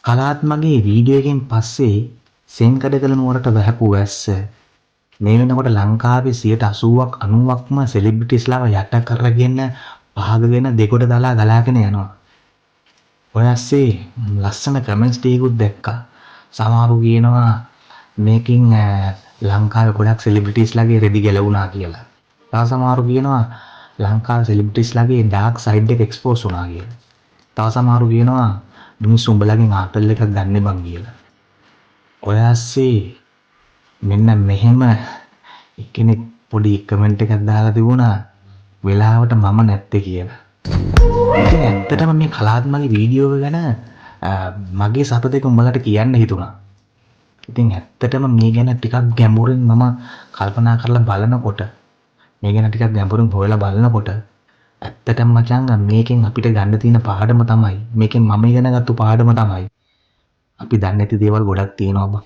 කලාත් මගේ වීඩියෝ එකෙන් පස්සේ සෙන්කඩගල නුවරට වැහපු වැස්ස මේ වෙනකොට ලංකාවේ 80ක් 90ක්ම සෙලිබ්‍රිටිස්ලාව යට කරගෙන පහගගෙන දෙගොඩ දලා ගලාගෙන යනවා. ඔය ඇස්සේ ලස්සන කමෙන්ට්ස් ටිකකුත් දැක්කා. සමහරු කියනවා මේකෙන් ලංකාවේ ගොඩක් සෙලිබ්‍රිටිස්ලාගේ රෙදි ගැලවුණා කියලා. තව සමහරු කියනවා ලංකාවේ සෙලිබ්‍රිටිස්ලාගේ ඩාර්ක් සයිඩ් එක එක්ස්පෝස් වුණා කියලා. තව සමහරු කියනවා මිනිස්සු උඹලගෙන් ආතල් එකක් ගන්න බං කියලා. ඔය ඇස්සේ මෙන්න මෙහෙම එක්කෙනෙක් පොඩි කමෙන්ට් එකක් දාලා තිබුණා, වෙලාවට මම නැත්තේ කියලා. ඉතින් ඇත්තටම මේ කලාත් මගේ වීඩියෝ එක ගැන මගේ සතුට එක උඹලට කියන්න හිතුණා. ඉතින් ඇත්තටම මේ ගැන ටිකක් ගැඹුරින් මම කල්පනා කරලා බලනකොට, මේ ගැන ටිකක් ගැඹුරින් හොයලා බලනකොට, ඇත්තටම මචං මේකෙන් අපිට ගන්න තියෙන පාඩම තමයි, මේකෙන් මම ඉගෙන ගත්තු පාඩම තමයි, අපි දන්නේ නැති දේවල් ගොඩක් තියෙනවා බං.